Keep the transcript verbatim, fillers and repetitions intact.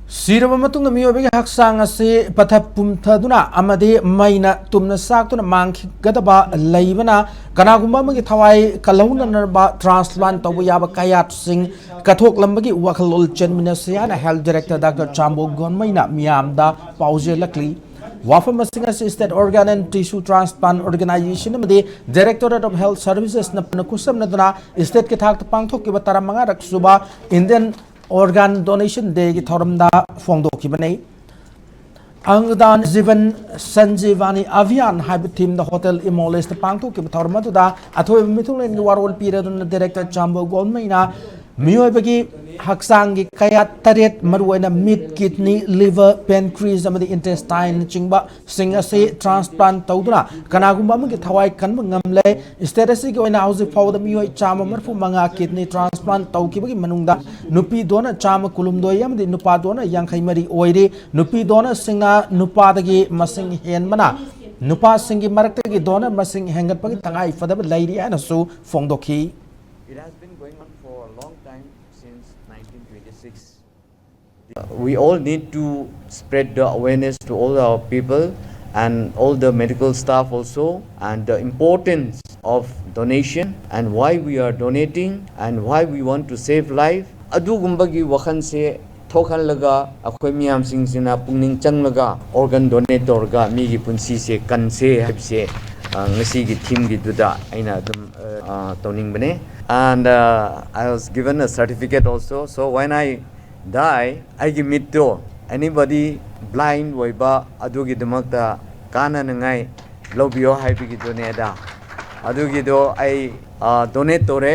ꯁꯤꯔꯕ ꯃꯇꯨꯡꯗ ꯃꯤꯑꯣꯏꯕꯒꯤ ꯍꯛꯆꯥꯡ ꯑꯁꯤ ꯄꯠꯊ ꯄꯨꯝꯊꯗꯨꯅ ꯑꯃꯗꯤ ꯃꯩꯅ ꯇꯨꯝꯅ ꯆꯥꯛꯇꯨꯅ ꯃꯥꯡꯈꯤꯒꯗꯕ ꯂꯩꯕꯅ, ꯀꯅꯥꯒꯨꯝꯕ ꯑꯃꯒꯤ ꯊꯋꯥꯏ ꯀꯜꯍꯧꯅꯅꯕ transplant ꯇꯧꯕ ꯌꯥꯕ ꯀꯌꯥꯠꯁꯤꯡ ꯀꯠꯊꯣꯛꯂꯝꯕꯒꯤ ꯋꯥꯈꯜꯂꯣꯟ ꯆꯦꯟꯃꯤꯟꯅꯁꯤ ꯍꯥꯏꯅ health director Doctor ꯆꯥꯝꯕꯣ ꯒꯣꯟꯃꯩꯅ ꯃꯤꯌꯥꯝꯗ ꯄꯥꯎꯖꯦꯜꯂꯛꯂꯤ꯫ ꯋꯥꯐꯝ ꯑꯁꯤꯡ ꯑꯁꯤ State Organ and Tissue Transplant Organisation ꯑꯃꯗꯤ Directorate of Health Servicesꯅ ꯄꯨꯟꯅ ꯈꯨꯠꯁꯝꯅꯗꯨꯅ stateꯀꯤ ꯊꯥꯛꯇ ꯄꯥꯡꯊꯣꯛꯈꯤꯕ ꯇꯔꯥꯃꯉꯥꯔꯛ ꯁꯨꯕ Indian Organ Donation Dayꯒꯤ ꯊꯧꯔꯝꯗ ꯐꯣꯡꯗꯣꯛꯈꯤꯕꯅꯤ꯫ Angan Jeevan Sanjeevani Abhiyan ꯍꯥꯏꯕ themeꯗ Hotel Imoleꯁꯇ ꯄꯥꯡꯊꯣꯛꯈꯤꯕ ꯊꯧꯔꯝ ꯑꯗꯨꯗ ꯑꯊꯣꯏꯕ ꯃꯤꯊꯨꯡꯂꯦꯟꯒꯤ ꯋꯥꯔꯣꯜ ꯄꯤꯔꯗꯨꯅ Director ꯆꯥꯝꯕꯣ ꯒꯣꯟꯃꯩꯅ ꯃꯤꯑꯣꯏꯕꯒꯤ ꯍꯛꯆꯥꯡꯒꯤ ꯀꯌꯥꯠ ꯇꯔꯦꯠ, ꯃꯔꯨꯑꯣꯏꯅ ꯃꯤꯠ, kidney, liver, pancreas ꯑꯃꯗꯤ intestineꯅꯆꯤꯡꯕꯁꯤꯡ ꯑꯁꯤ transplant ꯇꯧꯗꯨꯅ ꯀꯅꯥꯒꯨꯝꯕ ꯑꯃꯒꯤ ꯊꯋꯥꯏ ꯀꯟꯕ ꯉꯝꯂꯦ꯫ State ꯑꯁꯤꯒꯤ ꯑꯣꯏꯅ ꯍꯧꯖꯤꯛ ꯐꯥꯎꯕꯗ ꯃꯤꯑꯣꯏ ꯆꯥꯝꯃ ꯃꯔꯤꯐꯨ ꯃꯉꯥ kidney transplant ꯇꯧꯈꯤꯕꯒꯤ ꯃꯅꯨꯡꯗ ꯅꯨꯄꯤ donor ꯆꯥꯝꯃ ꯀꯨꯟꯍꯨꯝꯗꯣꯏ ꯑꯃꯗꯤ ꯅꯨꯄꯥ donor ꯌꯥꯡꯈꯩ ꯃꯔꯤ ꯑꯣꯏꯔꯤ꯫ ꯅꯨꯄꯤ donorꯁꯤꯡꯅ ꯅꯨꯄꯥꯗꯒꯤ ꯃꯁꯤꯡ ꯍꯦꯟꯕꯅ ꯅꯨꯄꯥꯁꯤꯡꯒꯤ ꯃꯔꯛꯇꯒꯤ donor ꯃꯁꯤꯡ ꯍꯦꯟꯒꯠꯄꯒꯤ ꯇꯉꯥꯏ ꯐꯗꯕ ꯂꯩꯔꯤ ꯍꯥꯏꯅꯁꯨ ꯐꯣꯡꯗꯣꯛꯈꯤ꯫ It has been going on for a long time, since nineteen twenty-six. We all need to spread the awareness to all our people and all the medical staff also, and the importance of donation and why we are donating and why we want to save life. ꯑꯗꯨꯒꯨꯝꯕꯒꯤ ꯋꯥꯈꯜꯁꯦ ꯊꯣꯛꯍꯜꯂꯒ, ꯑꯩꯈꯣꯏ ꯃꯤꯌꯥꯝꯁꯤꯡꯁꯤꯅ ꯄꯨꯛꯅꯤꯡ ꯆꯪꯂꯒ organ donate ꯇꯧꯔꯒ ꯃꯤꯒꯤ ꯄꯨꯟꯁꯤꯁꯦ ꯀꯟꯁꯦ ꯍꯥꯏꯕꯁꯦ, ꯑ, ꯉꯁꯤꯒꯤ themeꯒꯤꯗꯨꯗ ꯑꯩꯅ ꯑꯗꯨꯝ, ꯑ, ꯇꯧꯅꯤꯡꯕꯅꯦ꯫ And, uh, I was given a certificate also. So when I die, ꯑꯩꯒꯤ ꯃꯤꯠꯇꯣ anybody blind ꯑꯣꯏꯕ ꯑꯗꯨꯒꯤꯗꯃꯛꯇ ꯀꯥꯟꯅꯅꯉꯥꯏ ꯂꯧꯕꯤꯌꯣ ꯍꯥꯏꯕꯒꯤꯗꯨꯅꯦꯗ꯫ ꯑꯗꯨꯒꯤꯗꯣ ꯑꯩ, ꯑ, donate ꯇꯧꯔꯦ꯫